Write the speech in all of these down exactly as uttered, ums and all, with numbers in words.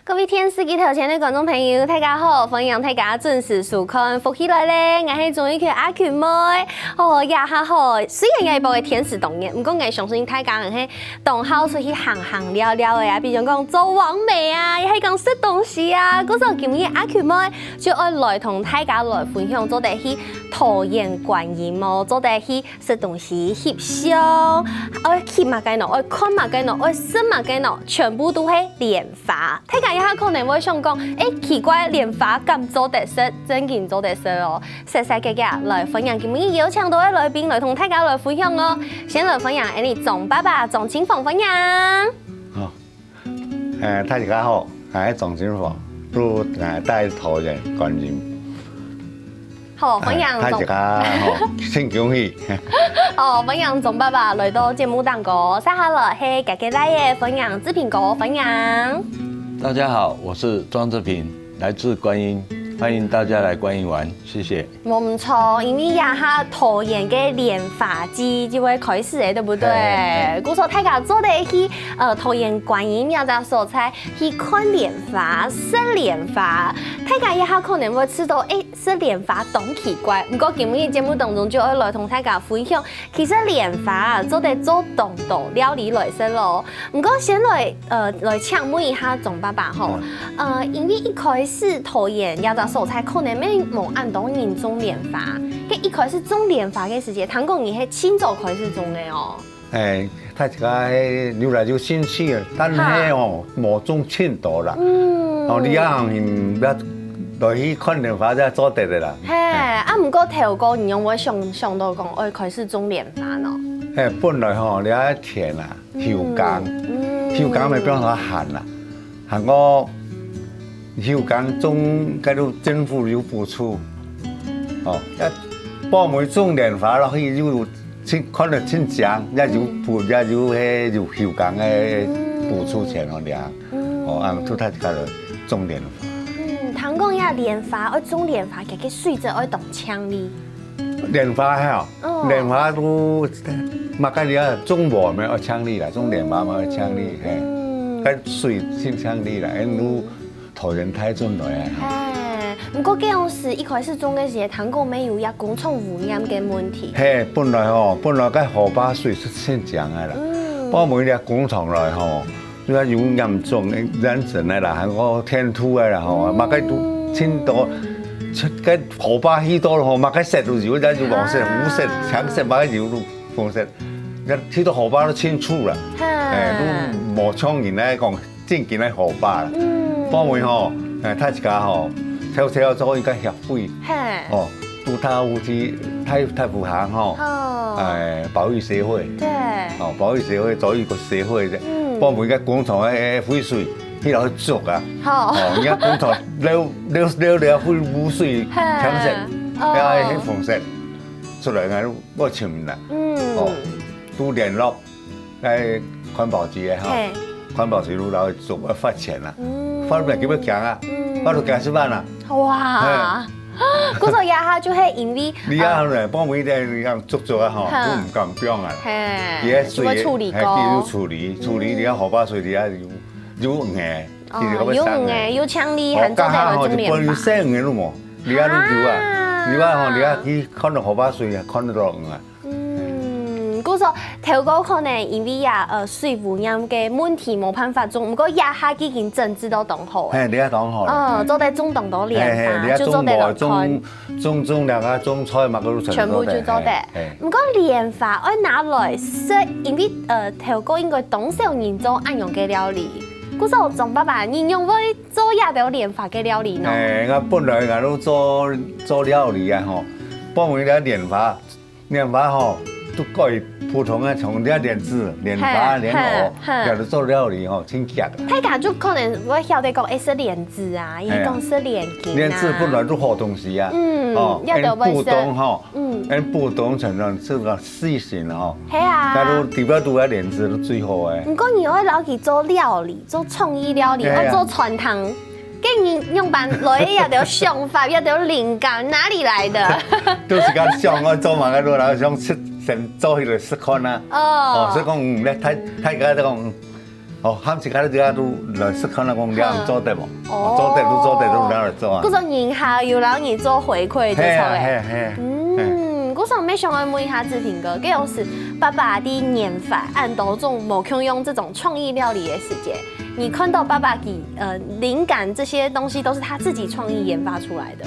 各位電視機頭前个觀眾朋友，大家好！歡迎大家準時收看《福氣來了》，𠊎係鍾玉權阿權妹。哦，這下吼，雖然這一擺个天時當熱，毋過𠊎相信大家還係當好出去行行尞尞个啊，比如講做網美啊，也係講食東西啊。故所今日阿權妹就愛來同大家來分享，做得去桃園觀音哦，做得去食東西翕相，愛翕麼个呢？愛看麼个呢？愛食麼个呢？全部都係蓮花。大家這下可能會想講，欸，奇怪，蓮花敢做得食？正經做得食哦！細細个个，來歡迎今日邀請到个來賓來同大家來分享哦！先來歡迎𠊎俚莊爸爸莊清芳，歡迎。好，呃，大家好，𠊎係莊清芳，都，呃，戴桃園觀音。好，歡迎莊。大家好，真恭喜。好，歡迎莊爸爸來到節目當中。接下來係佢个倈仔，歡迎志平哥，歡迎。大家好，我是莊志平，來自觀音，歡迎大家來觀音玩，謝謝。無毋著，因為這下桃園个蓮花季就會開始了，對不對？嘿，嘿。故所大家做得去，呃，桃園觀音這隻所在去看蓮花、食蓮花。大家這下可能會試著，欸，食蓮花當奇怪。毋過今日節目當中就愛來同大家分享，其實蓮花啊，做得做當多料理來食囉。毋過先來，呃，來請問一下莊爸爸吼，嗯。呃，因為一開始桃園這隻所在可能也無恁多人種蓮花，該一開始種蓮花个時節，聽講你係盡早開始種个哦。欸，大家有來有興趣，但係吼，哈。無種盡多啦。嗯。哦，你愛行行，愛來去看蓮花才做得个啦。嘿，嘿。啊，毋過頭過你仰會想，想著講愛開始種蓮花呢？嘿，本來吼，這田啊，休耕，嗯。休耕嘛變做閒啦。還過休耕種，該都政府有補助。哦，啊，包尾種蓮花落去又有 盡，看著盡靚，也有補，也有該有休耕个補助錢哦，這樣。嗯。哦，啊，就大家來種蓮花。嗯，聽講這蓮花，愛種蓮花，佢个水質愛當淨俐。蓮花吼，哦。蓮花都，麼个你愛種禾嘛愛淨俐啦，種蓮花嘛愛淨俐，嘿。嗯。該水盡淨俐啦，因為 桃園大圳來啊。嘿，毋過該央時一開始種个時，聽講乜有這工廠污染个問題。嘿，本來吼，本來該河壩水係盡淨个啦。嗯。包尾這工廠來吼，你看有嚴重个染色个啦，還有填土个啦吼，嗯。嘛該都盡多，該河壩去到吼，嘛該色都有，該有黃色、啊。烏色、青色，嘛該有都紅色，該去到河壩都盡臭啦。嘿。欸，都無像人來講 正經个河壩啦。嗯。包尾吼，欸，大自家吼，偷偷做一个協會，嘿。哦，都大湖去，大，大湖行吼，哦。欸，保育協會，對。哦，保育協會做一个協會个，嗯。包尾个工廠个廢水，去落去捉啊。好。哦，你看工廠流，流，流，流廢污水，嘿。全部，哦。然後去紅色，出來，然後無清啦。嗯。哦，都聯絡 該環保局个吼，嘿。環保局就來做發錢啦，嗯。發落來就要驚啊，嗯。發落幾十萬啊。哇！嘿。故所這下就係因為，你啊，啊。呢，包尾个人講足足啊吼，哈。都毋敢放啊。嘿。佢个水，就會處理過。嘿，佢有處理，處理，嗯。你看河壩水，你啊有，有魚，哦，佢就會生魚。有魚，有青苔，哦，還做得來種蓮花。剛好就分生魚了嘛，你啊都有啊，啊。你啊吼，你啊去看到河壩水啊，看得到魚啊。 嗯，故所，頭過可能因為啊，呃，水污染个問題無辦法種，毋過這下已經整治到當好了。嘿，這下當好了。哦，做得種當多蓮花，嘿，嘿，這下就做得來看。種，種，種，種，種菜嘛，都全部做得。全部就做得。嘿，嘿。毋過蓮花愛拿來食，因為，呃，頭過應該當少人做恁樣个料理。故所，莊爸爸，你仰會做這兜蓮花个料理呢？嘿，𠊎本來𠊎都做，做料理啊吼，包尾个蓮花 蓮花吼，都改普通个，像這蓮子、蓮花、嘿，蓮藕，嘿，嘿。這都做料理吼，真遽个。大家就可能會曉得講，欸，食蓮子啊，也講食蓮根啊。嘿啊。蓮子本來都好東西啊，嗯，哦，也都會食。𫣆埔東吼，嗯。𫣆埔東常常食个四神吼，嘿啊。該都裡背都个蓮子都最好个。毋過你愛摎佢做料理，做創意料理，嘿啊。愛做餐廳。 該你仰般來个這兜想法，這兜靈感哪裡來的？都係講想愛做麼个，都來想食，先做起來食看啊。哦。哦，所以講，嗯，大，大家都講，嗯，哦，喊自家你自家都來試看啊，講你做得無？哦，做得，都做得，都拿來做啊。故所人客有摎你做回饋就著了。係啊，係啊，係啊。嗯，故所乜想愛問一下志平哥，該樣時爸爸在研發恁多種無共樣這種創意料理个時節，你看到爸爸佢呃靈感這些東西都是他自己創意研發出來的。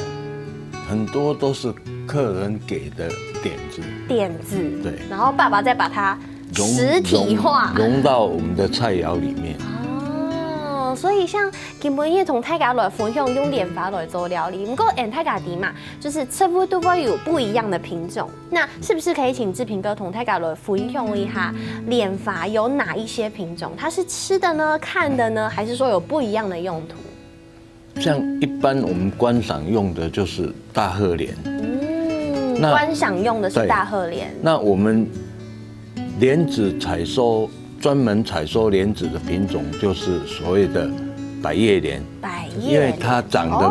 很多都是客人給的點子。點子，對然後爸爸再把它融實體化。融融到我們的菜肴裡面。哦，所以像今晡日同大家來分享用蓮花來做料理，毋過嗯大家知嘛，就是植物都會有不一樣的品種，那是不是可以請志平哥同大家來分享一下蓮花有哪一些品種？它是吃的呢、看的呢，還是說有不一樣的用途？像一般我們觀賞用的就是大鶴蓮，嗯，那觀賞用的是對大鶴蓮。那我們蓮子採收，專門採收蓮子的品種就是所謂的百葉蓮，百葉蓮，因為它長得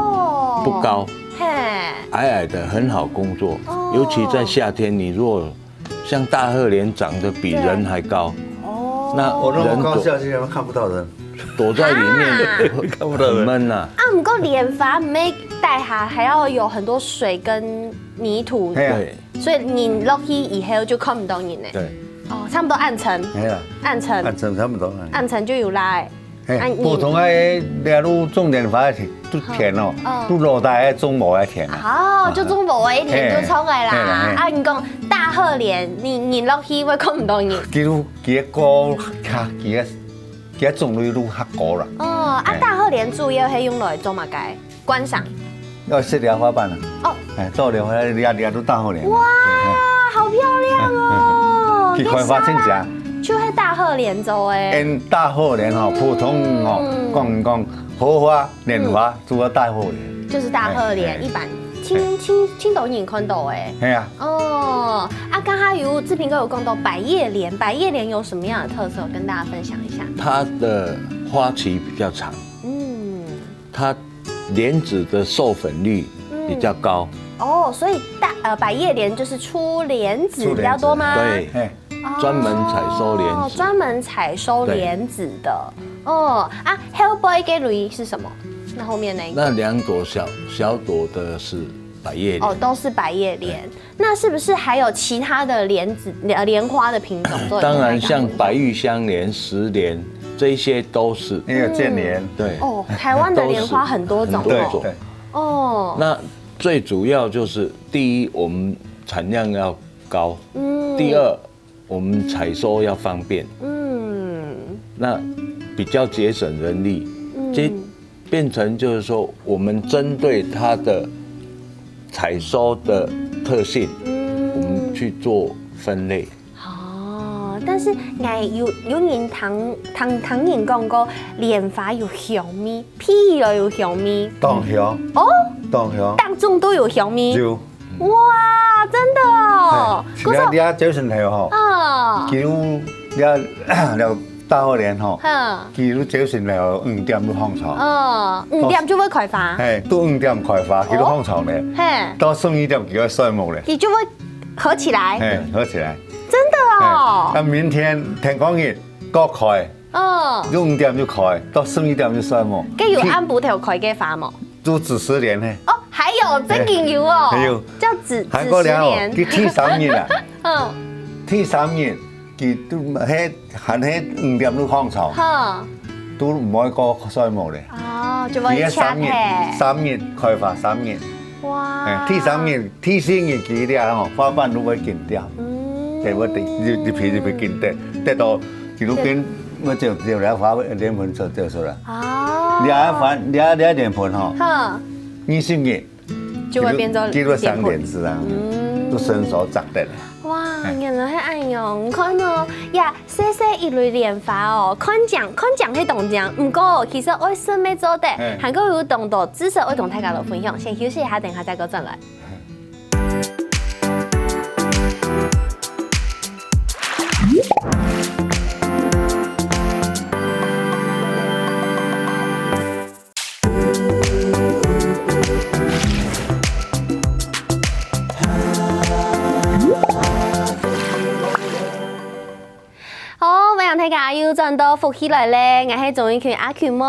不高，嘿，矮矮的很好工作，哦尤其在夏天，你如果像大鶴蓮長得比人還高，哦，那我那么高人躲下去，看不到人。躲在裡面看不到人很闷呐。啊，毋過蓮花每底下還要有很多水跟泥土，嘿啊，對所以你落去以後就看毋到人呢。對，哦，差不多暗沉，哎呀，暗沉，暗沉差不多。暗沉就有啦。嘿啊你普通个，例如種蓮花个都田哦嗯，都落大个種無个田啊。哦，就種無个一年就出來啦。嘿啦嘿啊，你講大鶴蓮，你你落去會看毋到人。佢都佢个高，佢个佢个種類都較高啦。哦，啊，嘿大鶴蓮主要係用來做麼个？觀賞。要設蓮花瓣啊。哦，哎，做蓮花，你啊你啊都大後蓮。哇，好漂亮哦！去開發真正。就係大鶴蓮做个。因大後蓮吼，普通吼，講講荷花、蓮花，主要大後蓮。就是大鶴蓮，哎哎一般青青青島人看到个。係啊，哦，啊，剛剛有志平哥有講到百葉蓮，百葉蓮有什麼樣的特色？跟大家分享一下。它的花期比較長，嗯，它蓮子的授粉率比較高。哦，所以大呃百叶莲就是出莲子比较多吗？对，嘿，专门采收莲子哦，专门采收莲子的。哦啊，后背个绿是什么？那后面那一个？那两朵小小朵的是百叶莲。哦，都是百叶莲。那是不是还有其他的莲子、呃莲花的品种？当然，像白玉香莲、石莲，这些都是。那个剑莲，对，哦，台湾的莲花很多种哦。都是很多种。对，哦，那最主要就是第一，我们产量要高；嗯第二，我们采收要方便。嗯，那比较节省人力，这变成就是说，我们针对它的采收的特性，我们去做分类。哦，但是哎，有有人听听听人讲过，莲花有香味，譬如有香味。当香，哦，当香，当中都有香味。有。哇，真的哦。你啊，你啊，这时候吼，哦，比如你啊，了大后莲吼，哼，比如这时候五点就放草，哦，五点就会开花，嘿，都五点开花，佢都放草咧，嘿，到十二点佢个衰木咧，你就会合起来，嘿，合起来。真的哦。那明天天光日过开，哦，就五点就开，到十二点就衰木，该有暗晡头开个花吗？都子时莲嘿。哦，还有这个有哦，还有叫紫紫石还过了哦，莲，佢第三日啊，嗯，第三日佢都迄还迄五点都放草，哈，都唔会过衰木咧。哦，就佢个会恰三日，配，三日开花三日，哇哎，第三日、第四日佢咧吼，花瓣都会紧掉，嗯，对不对？你你皮就会紧掉，跌到佢都变，我就就了花莲盆就掉出来。哦，你啊花，你啊你啊莲盆吼，哈，二十日就会变成佢都生莲子啊，都成熟长得了。哇，原来系恁样，你看哦，呀，细细一蕊莲花哦，看讲看讲系当讲，毋过其实爱心乜做得，嗯还过有当多知识爱同大家来分享，先休息一下，等一下再过转来。好，欢迎大家又又轉到福氣來了，𠊎係鍾意群阿群妹。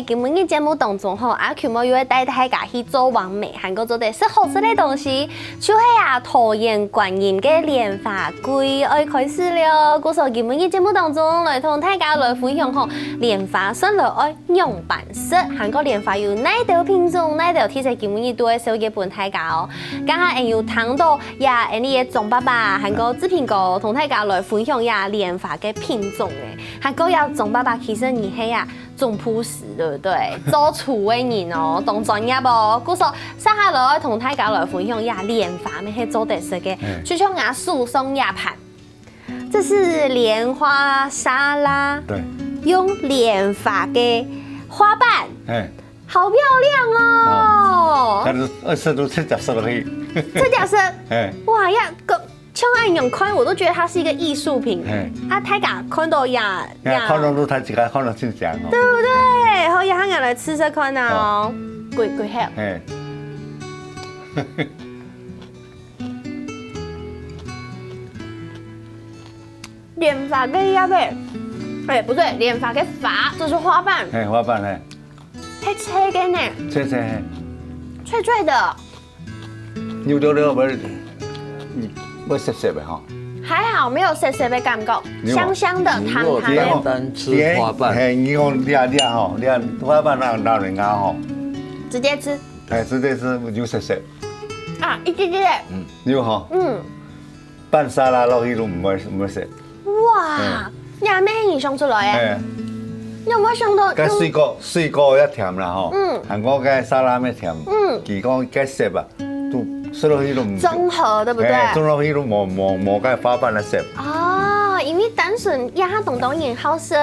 今晡日節目當中吼，阿群妹又會帶大家去做網美，還過做得食好食个東西，就係啊桃園觀音个蓮花季愛開始了。故所今晡日節目當中來同大家來分享吼，蓮花算來愛仰般食，還過蓮花有哪兜品種，哪兜特色今晡日都會紹介分大家哦。剛剛𠊎有聽到 呀，恁呢个鍾爸爸還過志平哥同大家來分享呀蓮花个品種欸，還過呀鍾爸爸其實你係呀總舖師，對不對？做廚个人哦，當專業哦。故所，接下來愛同大家來分享呀蓮花乜係做得食个，嗯。就像𠊎手上這盤，這是蓮花沙拉，對。用蓮花个花瓣，哎。 好漂亮哦！哦，但是二十度直接食落去。直接食，哎。哇，呀，个，像恁樣看，我都覺得它是一個藝術品。哎。啊，大家看到呀，哎，呀。看到都太自家看到真香哦。對不對？好，呀，𠊎來試試看啊哦。哦。鬼，鬼黑。哎。蓮花个葉欸，哎，不對，蓮花个花，這是花瓣。哎，花瓣，哎。 係脆个呢。脆脆，嘿。脆脆的。有了了，會，會澀澀个吼。還好沒有澀澀的感覺，有啊。香香的，你如果單單吃花瓣。甜甜。嘿，你講這這吼，這花瓣老老人家吼。直接吃。哎，直接吃，有澀澀。啊，一滴滴的。嗯。有吼。嗯。 拌沙拉落去都毋會，毋會澀。哇，嗯。你還沒形容出來耶。哎。你有沒有想到該水果，水果也甜啦吼。嗯。還過該沙拉也甜。嗯。佢講該澀啊，都食落去都毋，綜合，對不對？哎，食落去都無，無，無該花瓣个澀。哦，因為單純呀，佢當當然好食，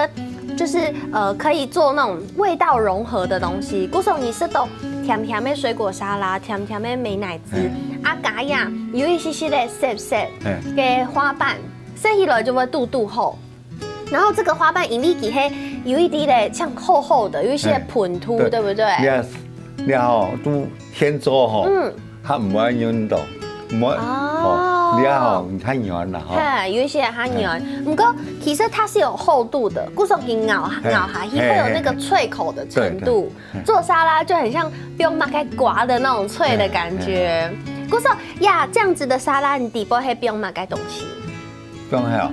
就是，呃，可以做那種味道融合的東西。故所你食到甜甜的水果沙拉，甜甜的美乃滋，嗯。啊，加呀，有一些些的澀澀，嗯。个花瓣，食起來就會堵堵好。然後這個花瓣因為佢係有一滴的像厚厚的，有一些的，嗯，賁度，對。對不對？你看，你看吼，都現做吼，嗯。它毋會軟到，毋會，哦。哦，你看吼，你看軟啦吼。嘿，有一些它軟。嗯。不過其實它是有厚度的，故所你咬，嘿，咬下去會有那個脆口的程度。嘿，嘿。對，對。 做沙拉就很像用麥克刮的那種脆的感覺。嗯，嗯。故所呀，這樣子的沙拉，你底部係用麼个東西？用還有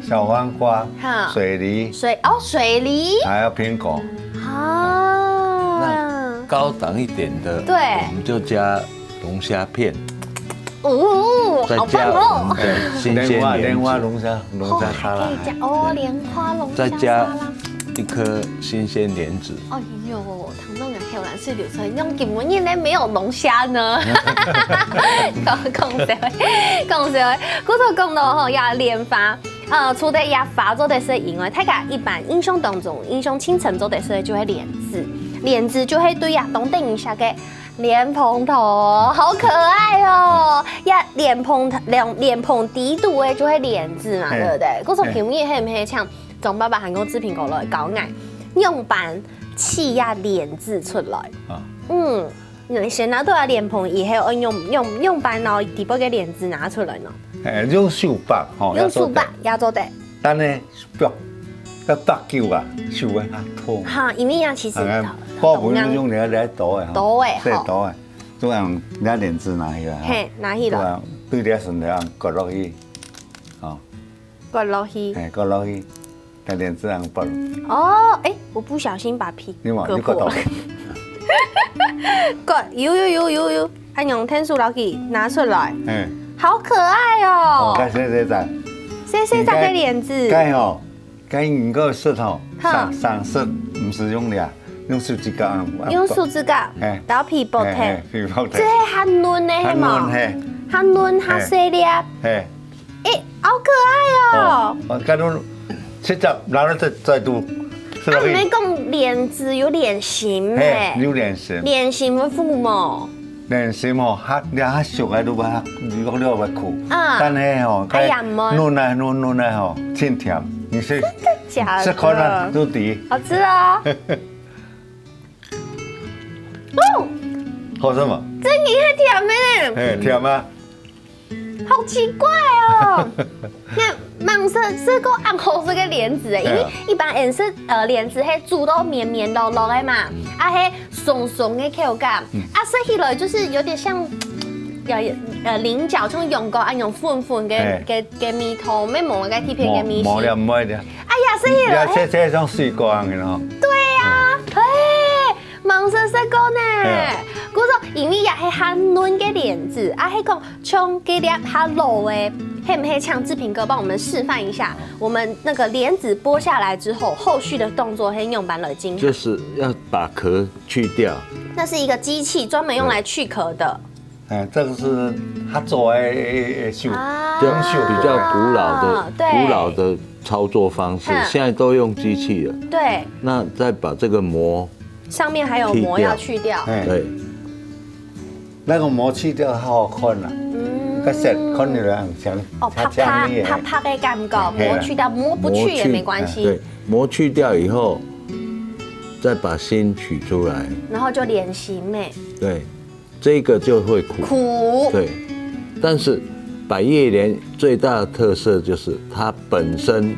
小黃瓜、哈。水梨，水，哦，水梨。還有蘋果。啊。那高檔一點的，對。我們就加龍蝦片。 哦，再加我們的新鮮蓮子。好棒哦。蓮花，蓮花龍蝦，龍蝦沙拉。哦，還可以加，哦，蓮花龍蝦沙拉。再加一顆新鮮蓮子。哎喲，糖豆娘還有藍色柳色，你用根本人呢沒有龍蝦呢。講，講笑，講笑。故所講到吼，呀，蓮花，呃，除了呀花做得食以外，大家一般印象當中，印象盡深做得食个就係蓮子。蓮子就係對呀，當等一下个 蓮蓬頭，好可愛哦！呀，蓮蓬，蓮，蓮蓬底肚个就係蓮子嘛，嘿。對不對？故所今晡日係毋係像鍾爸爸還講志平哥來教𠊎，仰般揤呀蓮子出來。啊。嗯，你先拿到啊蓮蓬以後，愛仰，仰，仰般拿底部个蓮子拿出來呢？哎，用手剝吼，用手剝也做得。也做得。但呢， 剁，要剁久啊，手會較痛。哈，因為啊，其實啊，剁毋用，你愛來剁个吼。剁个，吼。對，剁个。這樣，你蓮子拿起來哈。嘿，拿起來。對啊，對這順這樣割落去，吼。割落去。嘿，割落去，該蓮子這樣剝。哦，誒，我不小心把皮你嘛，割破了。你割到。割，有，有，有，有，有。 恁樣𢯭手摎佢拿出來。嗯。好可愛哦！哦，該細細隻。細細隻个蓮子。該吼，該你个食吼，哈。生，生食毋使用了，用手指甲啊。用手指甲，哎。摎皮剝忒。哎，哎，皮剝忒。這係較嫩个，係無？較嫩，嘿。較嫩，較細粒。嘿。 誒，好可愛哦！哦，哦，該種直接拿來再，再度，係啊，毋係講蓮子有蓮心嘿，誒，有蓮心。蓮心會苦無？蓮心吼，較，你較熟个，你會，你講你會苦。啊。但係吼，哎呀，該嫩啊，嫩嫩个吼，真甜。你食，真的假的？食看啊，都知。好吃哦。哦，好食無？真的還甜个呢。嘿，甜啊。 好奇怪哦！那吂食食過恁好食个蓮子欸，因為對啊一般人食呃蓮子係煮到綿綿糯糯个嘛，啊係鬆鬆个口感，啊食起來就是有點像，呃呃菱角，像羊角恁樣粉粉个嘿个个味道，無無个特別个味緒。無無了，無了。哎呀，食起來這這這種水果樣个咯。對啊，嘿，吂食食過呢對啊。故所因為也係還嫩个蓮子，啊係講像這粒較老个，係毋係請志平哥幫我們示範一下？我們那個蓮子剝下來之後，後續的動作係仰般來進行？就是要把殼去掉。那是一個機器專門用來去殼的。哎，這個是他做的手，啊就比較古老的、對古老的操作方式，嗯現在都用機器了。對，那再把這個膜，上面還有膜要去掉。哎，對，那個膜去掉，好好看啊，嗯該色看起來很像，哦，它白白像你白白的感覺，嘿啦膜去掉，膜不去也沒關係。对，膜去掉以後，再把心取出來，然後就蓮心欸。對，這個就會苦。苦。對，但是百葉蓮最大的特色就是它本身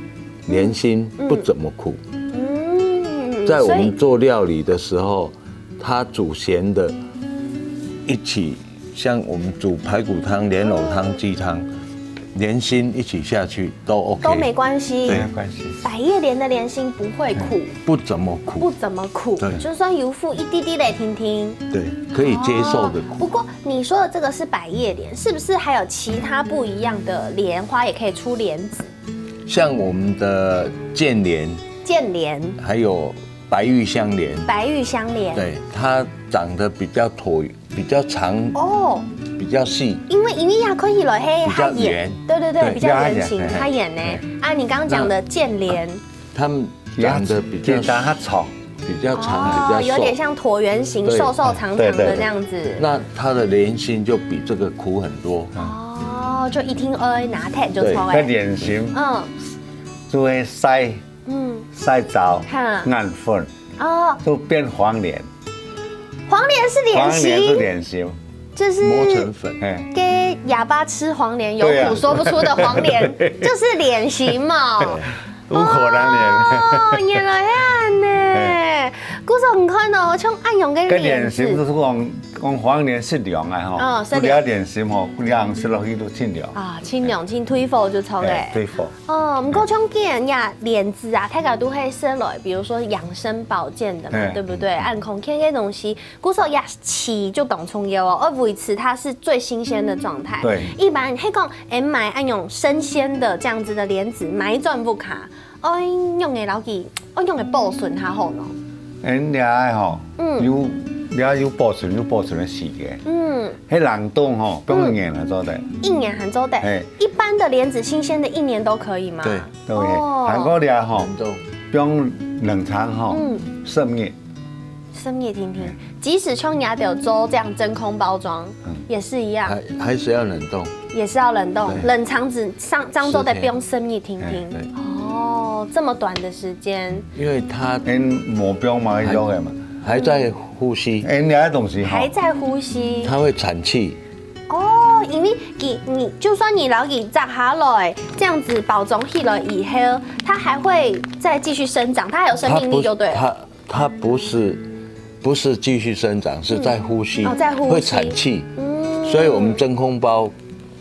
蓮心不怎麼苦，嗯，在我所以們做料理的時候，它煮鹹的，一起像我們煮排骨湯、蓮藕湯、雞湯，蓮心一起下去都 OK，都沒關係。對沒關係。百葉蓮的蓮心不會苦，不怎麼苦不，怎麼苦，對就算有苦一滴滴咧，聽聽。對，可以接受的苦。不過你說的這個是百葉蓮，是不是還有其他不一樣的蓮花也可以出蓮子？像我們的劍蓮，劍蓮、還有白玉香蓮，白玉香蓮。對，它長得比較橢，比較長，哦，比較細。因為因為它看起來嘿，比較它圓圓，對對對，對比較圓形，比較圓它圓呢。啊，你剛剛講的劍蓮，它們長得比較比較長，比較長，哦，比較瘦。有點像橢圓形，對瘦瘦長長的對對對那樣子。那它的蓮心就比這個苦很多。哦，就一定愛拿鐵就對錯哎。該蓮心嗯就會曬嗯，曬燥哈，研粉，哦，就變黃蓮。黃蓮是蓮黃蓮是心，蓮心，就是磨成粉。哎，給啞巴吃黃連有對啊苦說不出的黃連，就是蓮心嘛。有可能蓮。哦，原來恁呢。故所你看哦，像恁樣个該蓮子，蓮心就是講講黃蓮食涼啊吼，嗯，食涼不了蓮心吼，涼食落去都清涼。啊，清涼清推火就錯哎，咧。對否？哦，毋過像既然呀蓮子啊，大家都會食來，比如說養生保健的嘛，嗯對不對？恁康健个東西，故所也飼就當重要哦，要維持它是最新鮮的狀態。對一般係講，哎，買恁樣生鮮的這樣子的蓮子，買轉屋下，愛仰仔摎佢，愛仰仔保存較好呢？恁這个吼，嗯有這有保存有保存个時間，嗯，迄冷凍吼，放一年還做得。一年還做得。嘿一般的蓮子新鮮的一年都可以嗎？對對不對？哦還過這吼，冷凍放冷藏吼嗯，十日，生意听听，即使像你兜做這樣真空包裝，嗯也是一樣，還還是要冷凍。也是要冷凍，對冷藏只上張做得十天放生意听听哎。對哦，這麼短的時間，因為它恁無放嘛，迄種个嘛。還在呼吸，哎，你个東西吼還，在呼吸。它會產氣。哦，因為你你就算你摎佢摘下來，這樣子包裝起來以後，它還會再繼續生長，它還有生命力就對了。它它不是不是繼續生長，是在呼吸，哦在呼吸會產氣，嗯所以我們真空包，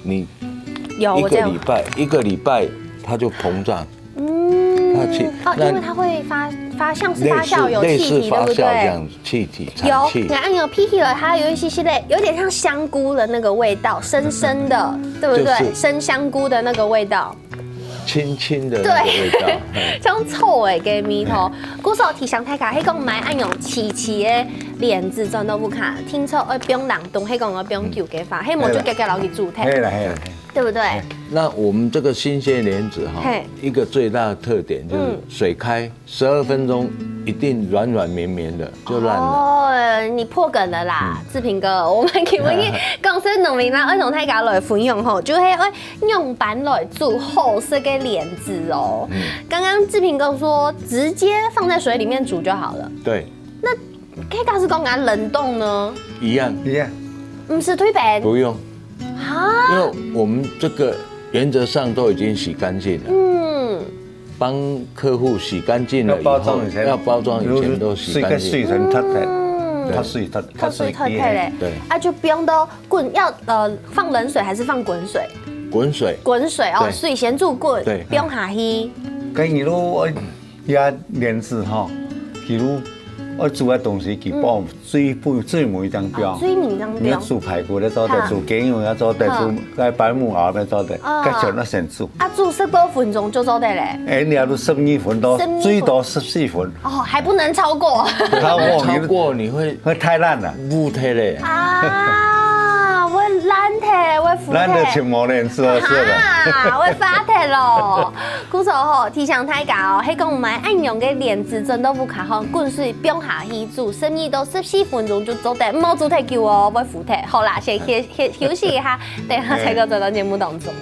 你有，一個我這樣禮拜一個禮拜它就膨脹，嗯它氣哦，那因為它會發發像是類發酵有似類似氣體，對不對？發酵這樣子，氣體產氣有，。然後有鼻起來，它有一些些的，有點像香菇的那個味道，生生的，對不對？就是生香菇的那個味道，輕輕的那個味道。嘿像臭味个味道。故所提醒大家，係講買恁樣細細个蓮子轉到屋下，聽說愛放冷凍，係講愛放久个話，係無就遽遽摎佢煮忒，嘿啦嘿啦，對不對？那我們這個新鮮蓮子哈嘿，一個最大的特點就是嗯水開十二分鐘一定軟軟綿綿的，就爛了。哦，你破梗了啦，志平哥，我們請問你，講說農民啦，愛同大家來分享吼，就係愛仰般來煮好食个蓮子哦。剛剛志平哥說，直接放在水裡面煮就好了。對，該假使講啊冷凍呢？一樣，一樣，毋使退冰不用，啊？因為我們這個原则上都已经洗干净了。嗯，帮客户洗干净了以后，要包装以前，要包装以前都洗干净。水个水分脱掉，嗯，脱水脱，脱水脱开嘞。对，啊，就不用都滚，要呃放冷水还是放滚水？滚水，滚水哦，对，水先煮滚，对，放下去。跟你如果压莲子哈，比如我煮个东西，佢包最不最尾一张标，哦，最尾一张标，你要煮排骨的做得，哈，煮雞肉也做得，哈，煮个白木耳也做得，哦，个全都先煮。啊，煮十多分钟就做得嘞。哎，你要煮十二分钟，十二分，最多十四分。哦，还不能超过。超过你，超过你会，会太烂了，不太嘞。啊，会烂忒，会腐忒。烂得全没人吃了，是吧？啊，会发忒咯。故所吼，提醒大家哦，係讲买恁样个莲子，真个不卡好，滾水放下去煮，十二到十四分钟就做得，莫煮太久哦，會腐忒。好啦，先歇歇休息一下，等下再過轉到節目當中。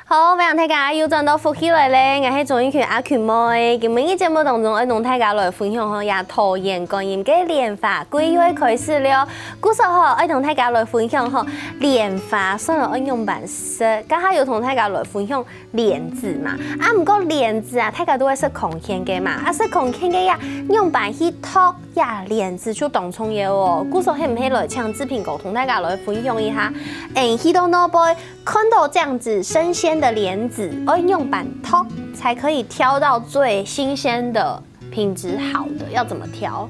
好，歡迎大家又轉到福氣來了，𠊎係鍾意群阿群妹。今晡日節目當中，愛同大家來分享吼，這桃園觀音个蓮花季又愛開始了。故所吼，愛同大家來分享吼，蓮花算係愛仰般食，剛好有同大家來分享蓮子嘛。啊，毋過蓮子啊，大家都會食康健个嘛，啊，食康健个呀，仰般去擇呀蓮子就當重要哦。故所係毋係來請志平哥同大家來分享一下，嗯，去到外背 看到這樣子生鮮的蓮子，愛仰般擇才可以挑到最新鮮的、品質好的，要怎麼挑？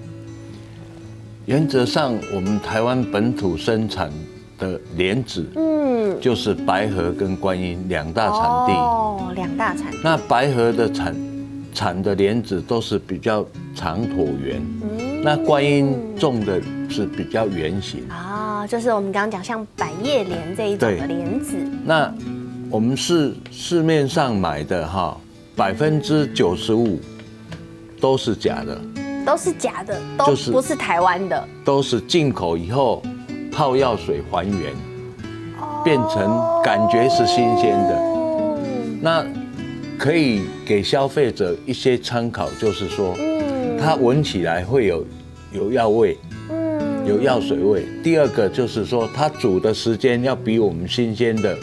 原则上，我们台湾本土生产的莲子，嗯，就是白河跟观音两大产地。哦，两大产地。那白河的产产的莲子都是比较长椭圆，嗯，那观音种的是比较圆形。啊，就是我们刚刚讲像百叶莲这一种的莲子。对。那我们市市面上买的哈，百分之九十五都是假的，都是假的，都就是不是台湾的。都是进口以后泡药水还原，哦，变成感觉是新鲜的。那可以给消费者一些参考，就是说，嗯，它闻起来会有有药味，嗯，有药水味。第二个就是说，它煮的时间要比我们新鲜的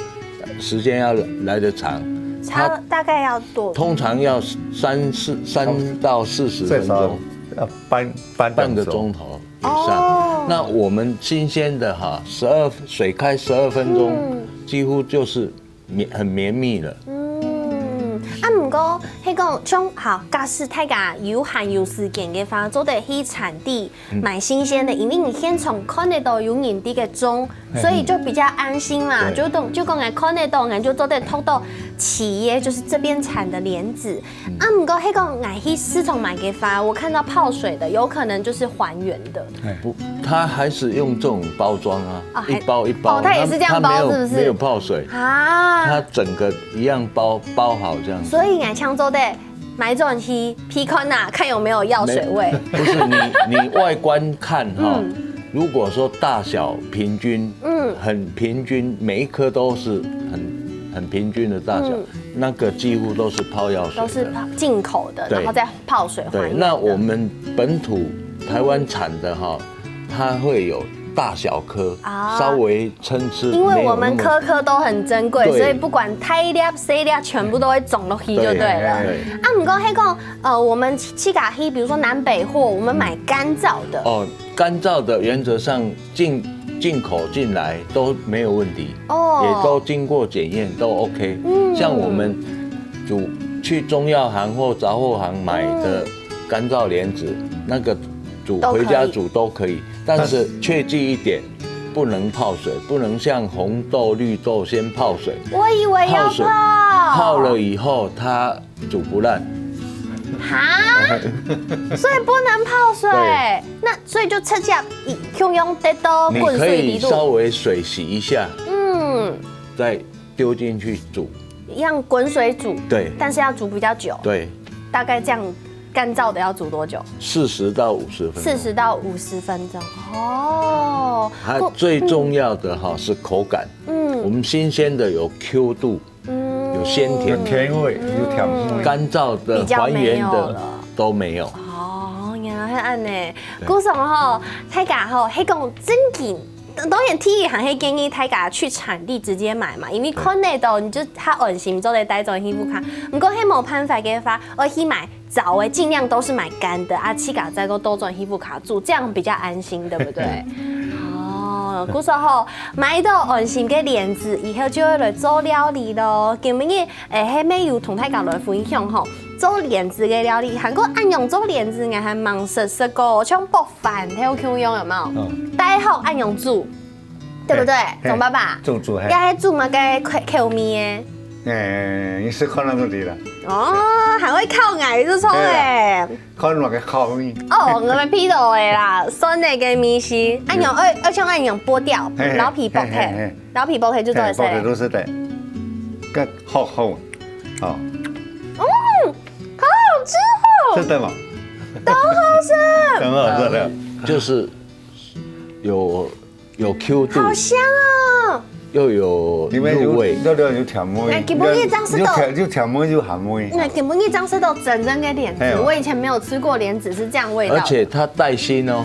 时间要来得长，差大概要多？通常要三四三到四十分钟，最少要半半个钟头以上。哦，那我们新鲜的哈，十二水开十二分钟，嗯，几乎就是绵很绵密了。嗯，啊，毋过，迄个像好，假使大家有閒有时间个话，做得去产地买新鲜的，因为你现场看得到有人在个种，所以就比较安心嘛。对，就讲就讲，哎，看得到，哎，就做得偷到企业，就是这边产的莲子。啊，毋过迄个，哎，去市场买个话，我看到泡水的，有可能就是还原的。不，它还是用这种包装啊，啊，一包一包，哦，它也是这样包，它没有，是不是？没有泡水啊，它整个一样包包好这样子。所以，哎，像做得买转去，批看呐，看有没有药水味。不是你，你外观看哈，如果说大小平均，嗯，很平均，每一颗都是很很平均的大小，那个几乎都是泡药水的，都是泡进口的，对，然后再泡水还原的。对，那我们本土台湾产的哈，它会有大小颗，啊，稍微参差，因为我们颗颗都很珍贵，对，所以不管大粒、小粒，全部都会种落去就对了。对，对。啊，毋过迄个，呃，我们自家去，比如说南北货，我们买干燥的。哦，干燥的原则上进进口进来都没有问题，哦，也都经过检验，都 OK。嗯，像我们煮去中药行或杂货行买的干燥莲子，那个煮回家煮都可以，但是切记一点，不能泡水，不能像红豆、绿豆先泡水。我以为要泡水，泡，泡了以后它煮不烂。哈，所以不能泡水。对，那所以就直接用用得到滚水里肚。你可以稍微水洗一下，嗯，再丢进去煮，一样滚水煮，对，但是要煮比较久，对，大概这样。乾燥的要煮多久？四十到五十分钟。四十到五十分钟。哦，还最重要的哈是口感。嗯，我们新鲜的有 Q 度，嗯，有鲜甜，有甜味，有甜味。干燥的、比较没有了。还原的都没有。哦，原來係恁呢。故所吼，大家吼，係講真緊。當然，第一還係建議大家去產地直接買嘛，因為看得到，你就較安心做得帶轉去屋下。不過，係無辦法个話，愛去買 燥个，盡量都是買乾的啊，自家再過倒轉去屋下煮，這樣比較安心，對不對？哦，故所吼，買到安心个蓮子以後，就會來做料理咯。今日，誒，係乜有同大家來分享吼，做蓮子个料理，還過恁樣做蓮子，𠊎還吂食食過，像剝飯頭共樣，有無？嗯。大學恁樣煮， 對不對？嘿，嘿，總爸爸，煮，煮，嘿。該係煮麼个口，口味个？誒，你試看下就知啦。哦，還會考𠊎，就錯誒。看麼个口味。哦，𠊎們鼻到个啦，酸个个味緒，恁樣，嗯。愛，愛像恁樣剝掉，嘿，嘿，老皮剝開，嘿，嘿，嘿。老皮剝開就做得食。嘿，剝開就食得。該好好，哦。嗯，好好吃哦。食得無？當好食。很好吃的。就是有，有Q度，好香哦。又有入味。裡面有，有，有甜味，哎，根本你這樣食到，有甜，有甜味，有鹹味。那根本你這樣食到真正个蓮子，哎呦。我以前沒有吃過蓮子是這樣味道的。而且它帶心哦。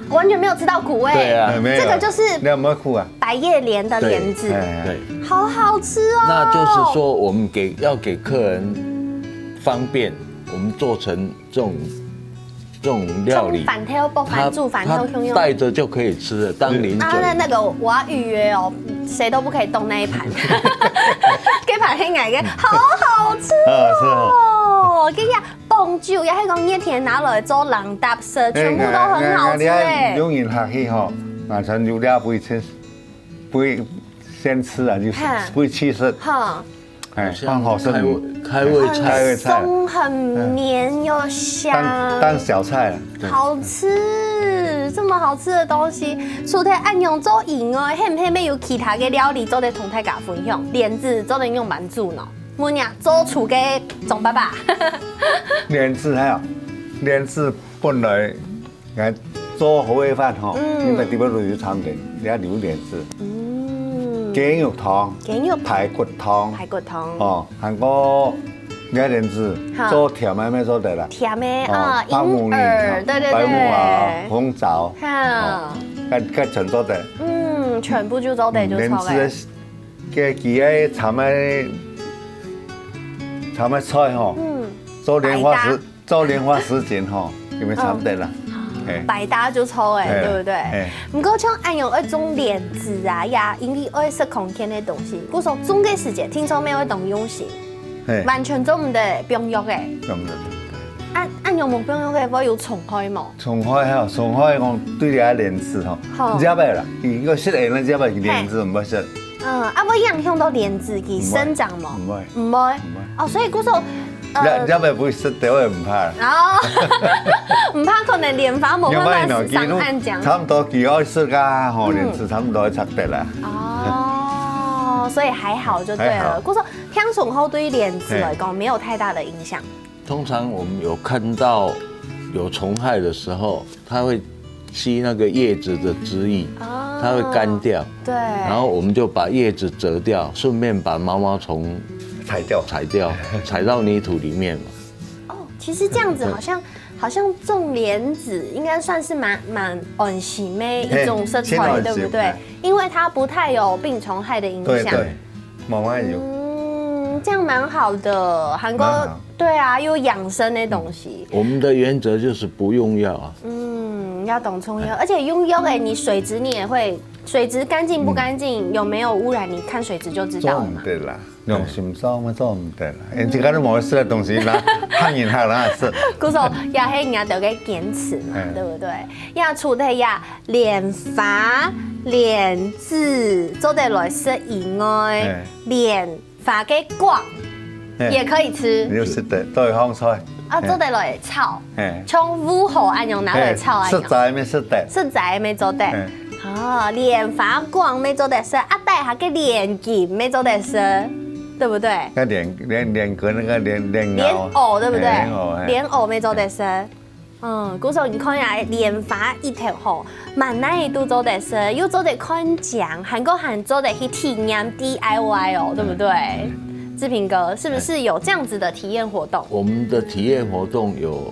完全沒有吃到苦味。對啊。哎，沒有。這個就是你有沒有苦啊？百葉蓮的蓮子。對，哎，哎。對。好好吃哦。那就是說，我們給，要給客人方便，我們做成這種，這種料理，像飯頭，剝飯，它，煮飯頭共樣。它帶著就可以吃了，當零嘴。啊，那，那個我要預約哦，誰都不可以動那一盤。這盤係𠊎个，好好吃哦。啊，是哦。這個傍酒，也係講熱天拿來做零嗒食，全部都很好吃哎。哎，有人客氣吼，晚上有兩杯吃，杯先吃啊，就哈。杯去食。哈。 哎，好像放好生鱼。開胃，開胃菜。開胃菜。很鬆，很綿又香。當，當小菜啊，對。好吃，這麼好吃的東西，除了恁樣做以外，係毋係乜有其他个料理做得同大家分享？蓮子做得仰般煮呢？問呀，做廚个總爸爸。蓮子還有，蓮子本來 𠊎做好个飯吼，嗯。你乜裡背都有摻个，你愛留蓮子。嗯。雞肉湯，雞肉排骨湯，排骨湯。哦，還過你愛蓮子，好。做甜个乜做得啦。甜个，哦，啊，白木耳，銀耳，對，對，白木耳，對。紅棗，好。哦，該，該全做得。嗯，全部就做得就著个。嗯，蓮子个，个，佢个摻个，摻个菜吼，嗯。做蓮花時，百搭。 做蓮花時節吼，有無摻得啦？嗯。嘿。百搭就著欸，嘿，對不對？嘿。毋過像恁樣愛種蓮子啊呀，因為愛食康健个東西，故所種个時節，聽說乜愛當用心，嘿。完全做毋得放藥欸。放藥。啊，恁樣無放藥个會有蟲害無？蟲害哈，蟲害講對這蓮子吼，好。葉仔啦，佢个食个葉仔，蓮子毋會食。 嗯，啊，會影響到蓮子佢生長無？毋會。毋會。毋會。哦，所以故所，呃，葉，葉仔會食到，毋怕。哦，毋怕可能蓮花無辦法生恁靚。差不多佢愛食啊，吼，嗯。蓮子差不多愛插得啦。哦，所以還好就對了。還好。故所，聽蟲害對蓮子來講，嘿。沒有太大的影響。 通常我們有看到有蟲害的時候，它會吸那個葉子的汁液，哦。它會乾掉。對。然後我們就把葉子折掉，順便把毛毛蟲踩掉。踩掉，踩到泥土裡面嘛。哦，其實這樣子好像，對。好像種蓮子應該算是蠻，蠻安心的一種食材，嘿，對不對？真安心，哎。因為它不太有病蟲害的影響。對，對，慢慢有。嗯，這樣蠻好的，還過，蠻好。 對啊，又養生的東西。我們的原則就是不用藥啊。嗯，要懂中藥，哎。而且用藥欸，你水質你也會，水質乾淨不乾淨，嗯。有沒有污染，你看水質就知道了嘛。做毋得啦，用心做嘛做毋得啦，因為自家都無食个東西啦，害人害人食。故所，也係人家个堅持嘛，哎。對不對？也除了呀，蓮花、蓮子做得來食以外，哎。蓮 花个梗，嘿。也可以吃。你就食得，做得放菜。啊，嘿。做得來炒。嘿。像芋荷恁樣拿來炒恁樣。嘿，食齋乜食得。食齋乜做得。嘿。哦，蓮花梗乜做得食，啊，底下个蓮根乜做得食。对不对？那蓮蓮蓮根那个蓮蓮蓮藕，藕对不对？哎蓮藕，哎蓮藕乜做得食。嗯，故所你看呀，蓮花一條吼，滿哪位都做得食，又做得看景，還過還做得去體驗D I Y哦，對不對？志平哥，是不是有這樣子的體驗活動？我们的体验活动有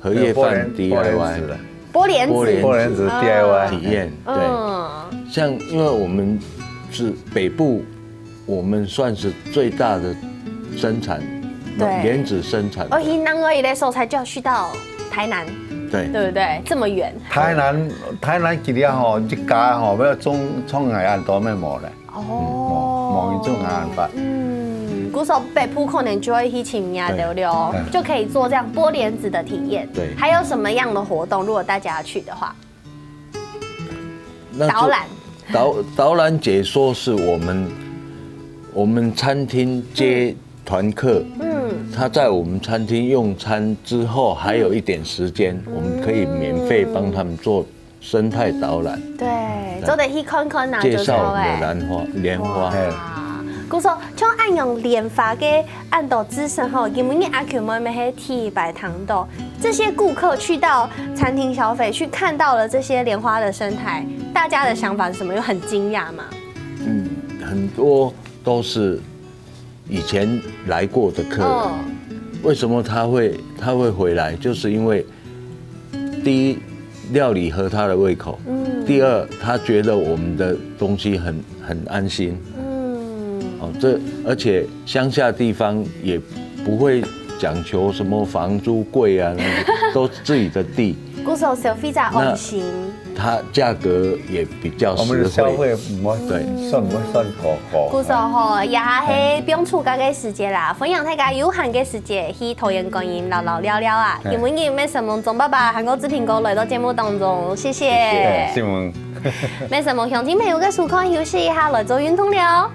荷叶饭 剥莲 D I Y 子的，剥莲子，剥莲剥莲子 D I Y，体验，对，嗯，像因为我们是北部，我们算是最大的生产对莲子生产的而，且那个一类素材就要去到台南，对，对不对？这么远，台南台南其实吼，一家吼，要种种海岸都没有了，哦，某一种海岸吧。嗯，故所北部可能就會去尋人了了，對就可以做這樣剝蓮子的體驗。對還有什麼樣的活動？如果大家要去的話，那就導覽，导导览解说是我们我们餐厅接团客，嗯，他在我们餐厅用餐之后，还有一点时间，我们可以免费帮他们做生态导览，對，做得去看看啊，介绍我们的就係欸。兰花莲花。哇，故所像恁樣蓮花个恁多知識吼，今晡日阿球妹妹係第一擺聽到。這些顧客去到餐廳消費，去看到了這些蓮花的生態，大家的想法是什麼？有很驚訝嗎？嗯，很多都是以前来过的客人。哦为什么他会他会回来？就是因为第一，料理合他的胃口；嗯第二，他觉得我们的东西很很安心。嗯，哦，这而且乡下地方也不会讲求什么房租贵啊，那个都自己的地，故所消費者安心。它价格也比较我们的消实惠。费不会对算不会算高高。故所吼，也係放暑假个時節啦，歡迎大家有閒个時節去桃園觀音尞尞尞尞啊！嘿今晡日有咩什麼鍾爸爸還有志平哥來到節目當中，謝謝。哎，新聞。咩什麼鄉親朋友个收看，休息一下，來做運動了。